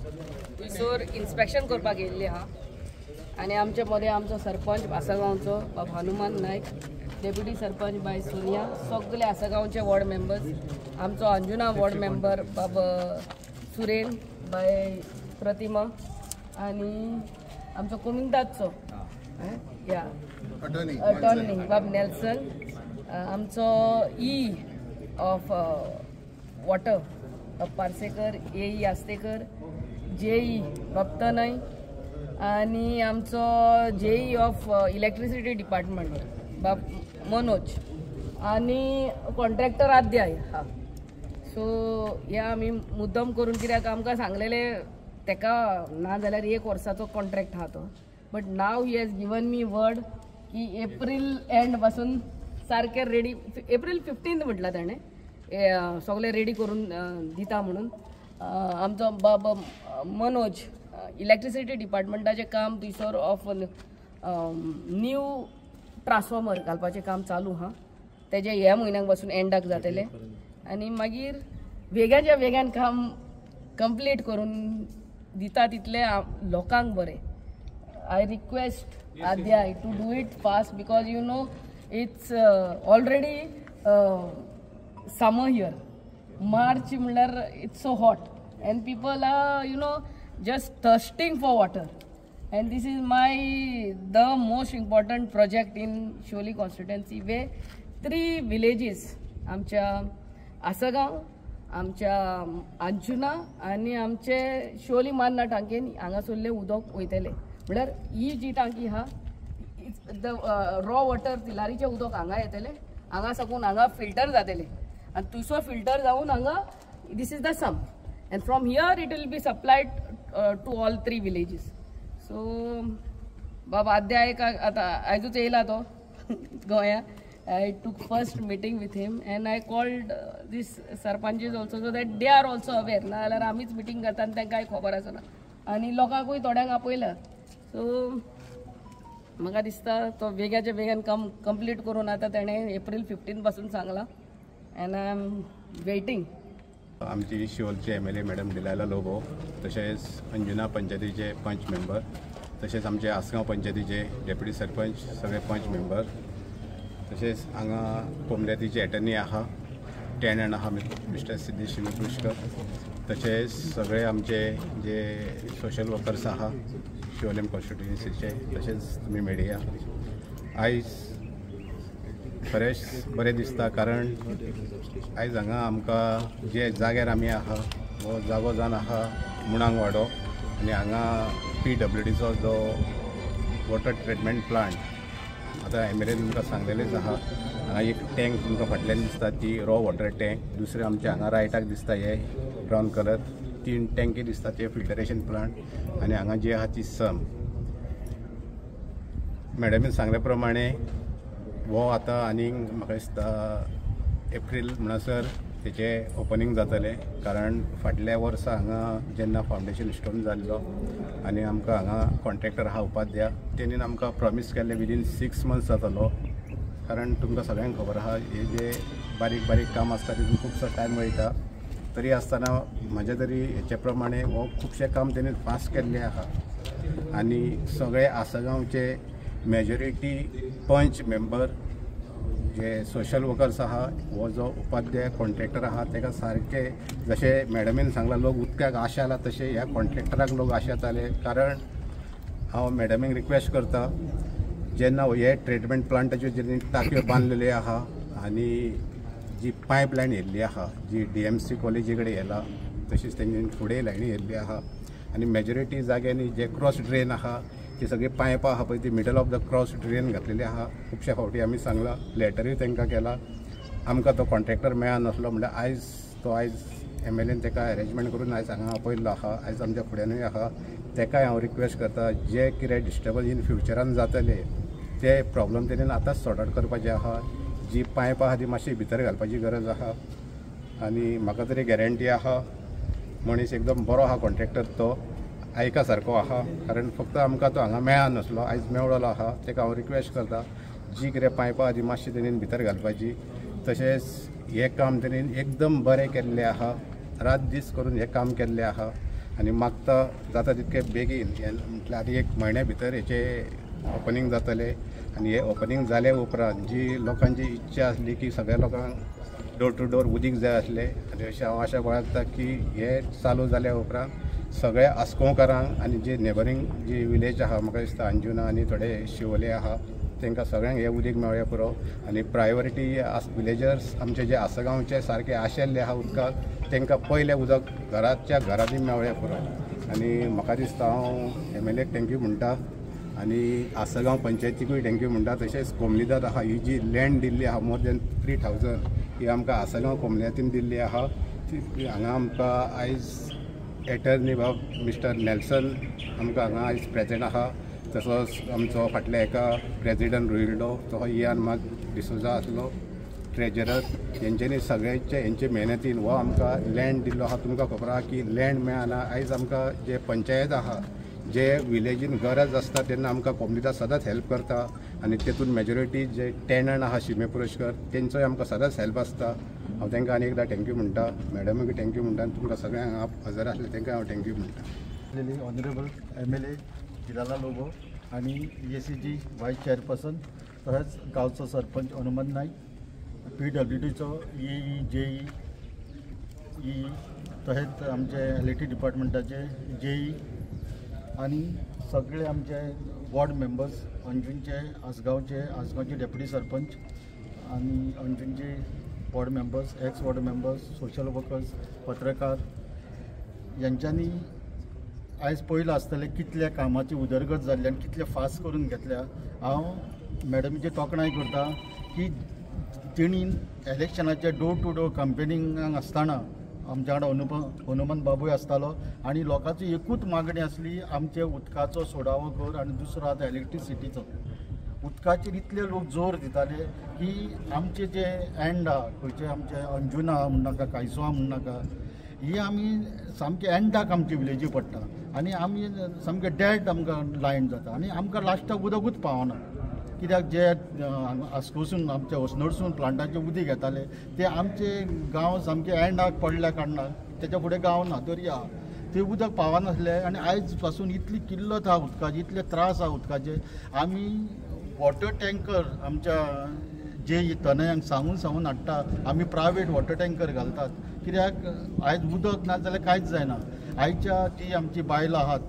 थंयसर इन्स्पेक्शन करपाक येयल्ली आहा आनी आमचे मदें आमचो सरपंच आसगांवचो बाब हनुमान नायक, डेप्युटी सरपंच बाय सोनिया, सगळे आसगांवचे वॉर्ड मेंबर्स, आमचो अंजुना वॉर्ड मेंबर बाब सुरेन, बाय प्रतिमा आनी आमचो कोमिंदाचो या अटॉर्नी बाब नेल्सन, आमचो E of water Parsekar, A E Astekar, J E बाब तनय आनी आमचो J E of electricity department बाब मनोज आनी कॉन्ट्रॅक्टर आद्याय हा. सो हे आमी मुद्दम करून कित्याक आमकां सांगलेलें तेका ना जाल्यार एक वर्साचो कॉन्ट्रॅक्ट आहा तो, but now he has given me word की एप्रील एंड पासून सारकें रेडी, एप्रील 15 म्हटलां ताणें सगळें रेडी करून दिता म्हणून. आमचो बाब मनोज इलेक्ट्रिसिटी डिपार्टमेंटाचें काम थंयसर ऑफ न्यू ट्रान्सफॉर्मर घालपाचें काम चालू आहा, तेजें ह्या म्हयन्याक पासून एंडाक जातलें आनी मागीर वेगाच्या वेगान काम कंप्लीट करून दिता तितलें लोकांक बरें. I request Adhyay to do it fast because you know it's already summer here, March म्हणल्यार it's so hot and people are you know just thirsting for water and this is my the most important project in Siolim constituency where 3 villages आमच्या आसगांव, आमच्या अंजुना आनी आमचे शिवोली मान्ना टांकेन हांगासरलें उदक वयतलें. म्हळ्यार ही जी टांकी आहा the raw water तिलारीचें उदक हांगा येतलें, हांगा साकून हांगा फिल्टर जातलें आनी थंयसर फिल्टर जावन हांगा this is the sump and from here it will be supplied to all 3 villages. So बाबा आद्याय आतां आयजूच येयला तो गोंया. I took first meeting with him and I called this sarpanches also so that they are also aware. ना जाल्यार आमीच meeting करता आनी तांकां खबर आसना आनी लोकांकूय थोड्यांक आपयला. सो म्हाका दिसता तो वेगाच्या वेगान काम कंप्लीट करून आतां तेणें एप्रील 15 पासून सांगलां एंड I am waiting. आमची शिवोलचे MLA madam Delilah Lobo, तशेंच अंजुना पंचायतीचे पंच मेंबर, तशेंच आमचे आसगांव पंचायतीचे डेप्युटी सरपंच, सगळे पंच मेंबर, तशेंच हांगा कोमल्यातीचे एटर्नी आहा, टेनंट आहा मिस्टर सिद्धेश पुष्कर, तशेंच सगळे आमचे जे सोशल वर्कर्स आहा शिवोलेम कॉन्स्टिट्युएन्सीचे, तशेंच तुमी मिडिया. आयज खरेंच बरें दिसता कारण आयज हांगा आमकां जे जाग्यार आमी आहा हो जागो जावन आहा मुणांग वाडो आनी हांगा PWDचो जो वॉटर ट्रिटमेंट प्लांट आतां MLA तुमकां सांगलेलेच आहा. हांगा एक टँक तुमकां फाटल्यान दिसता ती रॉ वॉटर टँक, दुसरें आमच्या हांगा रायटाक दिसता हे ब्रावन कलर 3 टँकी दिसता ते फिल्टरेशन प्लांट आनी हांगा जी आहा ती सम. मॅडमीन सांगल्या प्रमाणे हो आतां आनीक म्हाका दिसता एप्रील म्हणसर तेचें ओपनींग जातलें कारण फाटल्या वर्सा हांगा जेन्ना फावंडेशन स्टोन जाल्लो आनी आमकां हांगा कॉन्ट्रॅक्टर आहा उपाध्याय, तेणीन आमकां प्रॉमीस केल्लें विदीन 6 मंथ्स जातलो. कारण तुमकां सगळ्यांक खबर आहा हे जे बारीक बारीक काम आसता तितून खुबसो टायम वयता, तरी आसतना म्हज्या तरी हेचे प्रमाणे हो खुबशें काम तेणी फास्ट केल्लें आहा आनी सगळे आसगांवचे मेजॉरिटी पंच मेंबर जे सोशल वर्कर्स आहा, हो जो उपाध्याय कॉन्ट्रॅक्टर आहा तेका सारके जशें मॅडमीन सांगलां लोक उदकाक आशा आला तशें ह्या कॉन्ट्रॅक्टराक लोक आशेताले. कारण हांव मॅडमीक रिक्वेस्ट करता जेन्ना हे ट्रिटमेंट प्लांटाच्यो जेन्ना टाकयो बांदलेल्यो आहा आनी जी पायप लायन येयल्ली आहा जी DMC कॉलेजी कडेन येयला तशीच तेंची फुडें लायनी येयल्ली आहा आनी मेजॉरिटी जाग्यांनी जे क्रॉस ड्रेन आहा ती सगळी पायपां आहा पळय ती middle of the cross drain घातलेली आहा. खुबशे फावटी आमी सांगलां, लेटरूय तांकां केला, आमकां तो कॉन्ट्रॅक्टर मेळनासलो म्हणल्यार आयज तो आयज MLAन ताका अरेंजमेंट करून आयज हांगा आपयल्लो आहा, आयज आमच्या फुड्यानूय आहा. ताकाय हांव रिक्वेस्ट करता जे कितें डिस्टर्बन्स इन फ्युचरान जातले ते प्रॉब्लम तेणेन आतांच सॉर्ट आवट करपाचे आहा. जी पायपां आहा ती मातशी भितर घालपाची गरज आहा आनी म्हाका तरी गॅरंटी आहा मनीस एकदम बरो आहा कॉन्ट्रॅक्टर, तो आयका सारको आहा कारण फक्त आमकां तो हांगा मेळनासलो, आयज मेळ्ळो आहा. ताका हांव रिक्वेस्ट करता जी कितें पायपां आहा ती मातशी तेणेन भितर घालपाची. तशेंच हें काम तेणेन एकदम बरें केल्लें आहा, रात दीस करून हें काम केल्लें आहा. आनी मागता जाता तितके बेगीन म्हटल्यार आनी एक म्हयन्या भितर हेचे ओपनींग जातलें. आनी हे ओपनींग जाले उपरांत जी लोकांची इच्छा आसली की सगळ्या लोकांक डोर टू डोर उदीक जाय आसलें आनी अशें हांव आशा बाळगता की हे चालू जाल्या उपरांत सगळ्या आस्कोवकारांक आनी जे नेबरींग जी विलेज आहा, म्हाका दिसता अंजुना आनी थोडे शिवोले आहा, तांकां सगळ्यांक हें उदीक मेळ्ळें पुरो. आनी प्रायोरिटी विलेजर्स आमचे जे आसगांवचे सारके आशिल्ले आहा उदकाक, तांकां पयलें उदक घराच्या घरांनी मेळ्ळें पुरो. आनी म्हाका दिसता हांव MLA thank you म्हणटा आनी आसगांव पंचायतीकूय thank you म्हणटा. तशेंच कोमलीदाद आहा, ही जी लँड दिल्ली आहा मोर दॅन 3000 ही आमकां आसगांव कोमलिदादीन दिल्ली आहा. ती हांगा आमकां आयज एटर्नी बाब मिस्टर नेल्सन आमकां हांगा आयज प्रेजेंट आहा. तसोच आमचो फाटल्या एका प्रेजिडंट रोहिल्डो तो इयान मार्क डिसोजा आसलो ट्रेजरर, हेंच्यांनी सगळ्यांचे हेंचे मेहनतीन हो आमकां लँड दिल्लो आहा. तुमकां खबर आहा की लँड मेळना आयज आमकां जे पंचायत आहा जे विलेजीन गरज आसता तेन्ना आमकां कोमलिदाद सदांच हेल्प करता आनी तेतून मेजॉरिटी जे टेनंट आहा शिमे पुरस्कार तेंचोय आमकां सदांच हेल्प आसता. हांव तांकां आनी एकदां thank you म्हणटा, मॅडमीक thank you म्हणटा आनी तुमकां सगळ्यांक हांगा हजर आसले तांकां हांव thank you म्हणटा. ऑनरेबल MLA Delilah Lobo आनी EACG vice chairperson, तशेंच गांवचो sarpanch Hanumant Naik, PWDचो EE JE E, तशेंच आमचे LAT डिपार्टमेंटाचे JE आनी सगळे आमचे वॉर्ड मेंबर्स, अंजुनचे, आसगांवचे, आसगांवचे डेप्युटी सरपंच आनी अंजुनचे ward members, ex ward members, social workers, पत्रकार यांच्यांनी आयज पळयलां आसतलें कितल्या कामाची उदरगत जाल्ली आनी कितले फास्ट करून घेतल्या. हांव मॅडमीची तोखणाय करता की तेणी इलेक्शनाचे डोर टू डोर कंपेनिंगाक आसतना आमच्या वांगडा हनुमंत बाबूय आसतालो आनी लोकांची एकूच मागणी आसली, आमचे उदकाचो सोडावो कर आनी दुसरो आतां इलेक्ट्रिसिटीचो. उदकाचेर इतले लोक जोर दिताले की आमचे जे एंड आहा, खंयचे आमचे अंजुना म्हणनाका, कायसोवा म्हणनाका, ही आमी सामके एंडाक आमची विलेजी पडटा आनी आमी सामके डेड आमकां लायन जाता आनी आमकां लास्टाक उदकूच पावना. कित्याक जे आस्कोसून आमच्या वसनडसून प्लांटाचें उदीक येताले ते आमचे गांव सामके एंडाक पडल्या कारणान तेच्या फुडें गांव ना, दर्या, ते उदक पावनासले. आनी आयज पासून इतली किल्लत आहा उदकाची, इतले त्रास आहा उदकाचे. आमी वॉटर टँकर आमच्या जे तनयांक सांगून सांगून हाडटा, आमी प्रायवेट वॉटर टँकर घालतात कित्याक आयज उदक ना जाल्यार कांयच जायना. आयच्या जी आमची बायलां आहात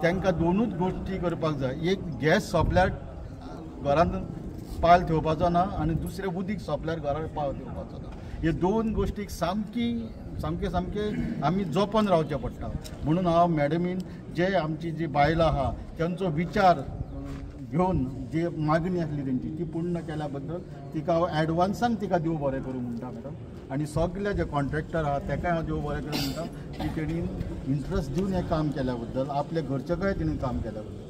तांकां दोनूच गोश्टी करपाक जाय, एक गॅस सोंपल्यार घरांत पाल थेवपाचो ना आनी दुसरें उदीक सोंपल्यार घरांत पाल थेवपाचो ना. हे दोन गोश्टीक सामकी सामके सामके आमी जपून रावचें पडटा. म्हणून हांव मॅडमीन जे आमची जी बायलां आहा तांचो विचार घेवन जी मागणी आसली तेंची ती पूर्ण केल्या बद्दल तिका हांव एडवान्सान तिका देव बरें करूं म्हणटा मॅडम. आनी सगळे जे कॉन्ट्रॅक्टर आहा तेकाय हांव देव बरें करूं म्हणटा की तेणी इंट्रस्ट दिवन हें काम केल्या बद्दल, आपल्या घरचे कडेन तेणी काम केल्या बद्दल.